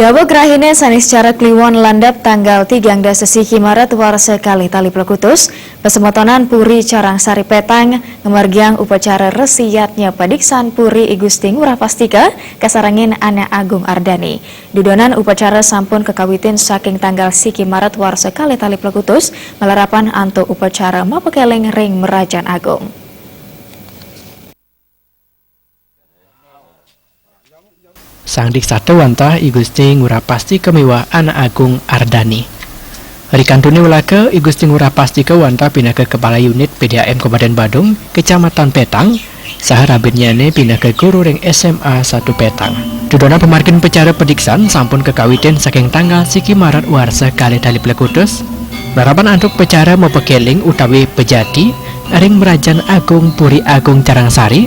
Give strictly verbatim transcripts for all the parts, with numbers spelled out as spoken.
Babak rahina sané sacara kliwon landhep tanggal tigang dasa siki Maret warsa kalih tali plekutus, pasemetonan Puri Carangsari Petang ngamargiang upacara resi yadnya padiksan Puri I Gusti Ngurah Pastika kasarengin Anak Agung Ardani. Dudonan upacara sampun kakawitin saking tanggal siki Maret warsa kalih tali plekutus, malarapan antuk upacara mapakeling ring Merajan Agung. Sang Diksata wantah I Gusti Ngurah Pastika miwah Anak Agung Ardani. Ri kantuné welaka, I Gusti Ngurah Pastika wantah pinaka Kepala Unit P D A M Kabupaten Badung, Kecamatan Petang, saha rabinnyané pinaka guru ring S M A satu Petang. Dudonan pamargin upacara padiksan sampun kakawitin saking tanggal siki Maret warsa kalih tali plekutus. Malarapan antuk upacara mapakeling utawi pejati ring Merajan Agung Puri Agung Carangsari,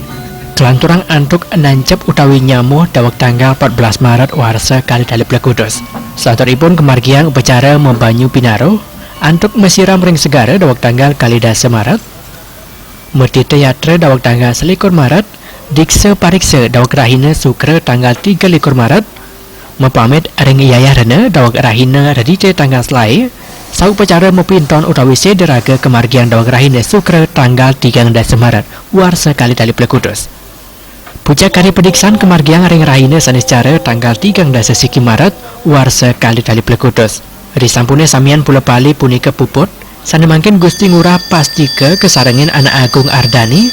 kalanturang antuk nancep utawi nyamuh daweg tanggal empat belas Maret warsa kalih tali plekutus. Salanturipun kamargiang upacara mabanyu pinaruh antuk masiram ring segara daweg tanggal kalih dasa Maret, matita yatra daweg tanggal selikur Maret, diksa pariksa daweg rahina Sukra tanggal tiga likur Maret, mapamit ring Yayah Rena daweg rahina Redité tanggal selaé, saupacara mapinton utawi séda raga kamargiang daweg rahina Sukra tanggal tigang dasa Maret, warsa kalih tali plekutus. Pucak kari padiksan kamargiang ring rahina Saniscara tanggal tigang dasa siki Maret, warsa kalih tali plekutus. Risampuné samian pula pali punika puput, sané mangkin Gusti Ngurah Pastika kasarengin Anak Agung Ardani,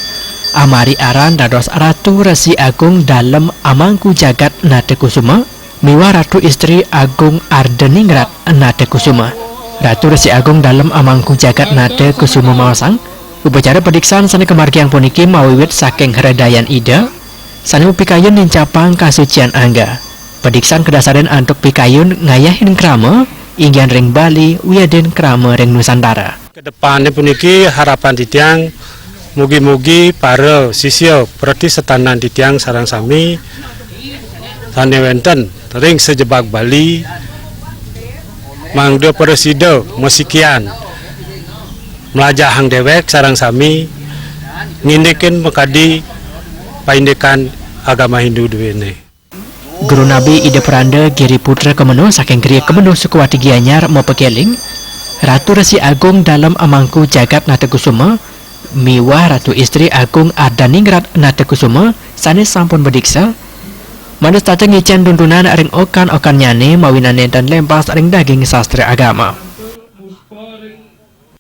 amari aran dados Ratu Resi Agung Dalem Amangku Jagat Nata Kusuma, miwah Ratu Istri Agung Ardeningrat Nata Kusuma. Ratu Resi Agung Dalem Amangku Jagat Nata Kusuma maosang, upacara padiksan sané kamargiang puniki mawiwit saking hredayan Ida, sané mapikayun nincapang kasucian angga. Padiksan kadasarin antuk pikayun ngayahin krama, inggihan ring Bali, wiadin krama ring Nusantara. Kedepané puniki harapan titiang, mugi-mugi para sisia preti setanan titiang sareng sami sané wénten ring sajebag Bali mangda prasida masikian mlajahang déwék sareng sami ngindikin makadi paindikan agama Hindu duéné. Guru Nabi Ida Pranda Giri Putra Kemeno saking Griya Kemeno Sukawati Gianyar mapakeling, Ratu Resi Agung Dalem Amangku Jagat Nata Kusuma miwah Ratu Istri Agung Ardaningrat Nata Kusuma sané sampun madiksa, mangda setata ngicén tuntunan ring okan-okannyané mawinan nénten lempas ring daging sastra agama.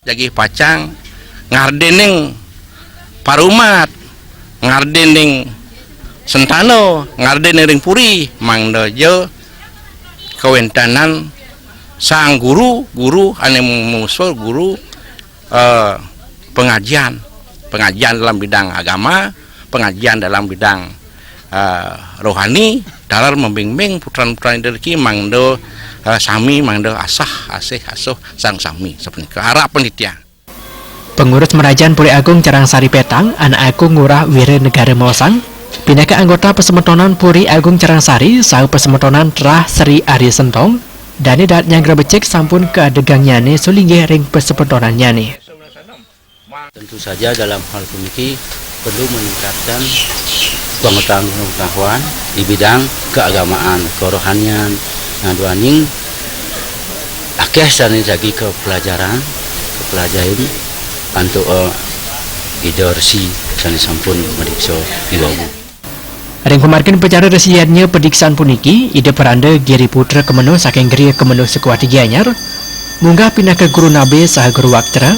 Jagi pacang ngardening parumat, ngardening sentana, ngardening ring puri, mangda ja kawéntenan sang guru, guru ané musul guru, eh, pengajian, pengajian dalam bidang agama, pengajian dalam bidang, eh, rohani, taler membimbing putran-putran Ida niki mangda, eh, sami mangda asah asih asuh sang sami sapunika. Harapan titiang. Pengurus Merajan Puri Agung Carangsari Petang, Anak Agung Ngurah Wiranegara maosang, pinaka anggota pasemetonan Puri Agung Carangsari saha pasemetonan Terah Sri Ari Sentong, dané dahat nyanggra becik sampun kadegangnyané sulinggih ring pasemetonannyané. Tentu saja dalam hal puniki perlu meningkatkan pengetahuan-pengetahuan di bidang keagamaan, kerohanian. Nah, duaning akéh sané jagi kapelajaran, kapelajahin antuk, eh, Ida Resi sané sampun madiksa iwau. Ring pamargin upacara resi yadnya padiksan puniki, Ida Pranda Giri Putra Kemeno saking Griya Kemeno Sukawati Gianyar, munggah pinaka guru nabe saha guru waktra,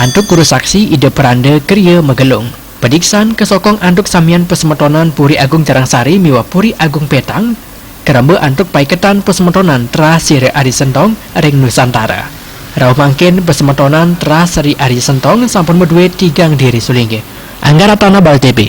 antuk guru saksi Ida Pranda Kriya Magelung. Padiksan kasokong antuk samian pasemetonan Puri Agung Carangsari miwah Puri Agung Petang, karemba antuk paiketan pasemetonan Terah Sri Ari Sentong ring Nusantara. Rauh mangkin pasemetonan Terah Sri Ari Sentong sampun madué tigang diri sulinggih. Angga Ratana, Bali T V.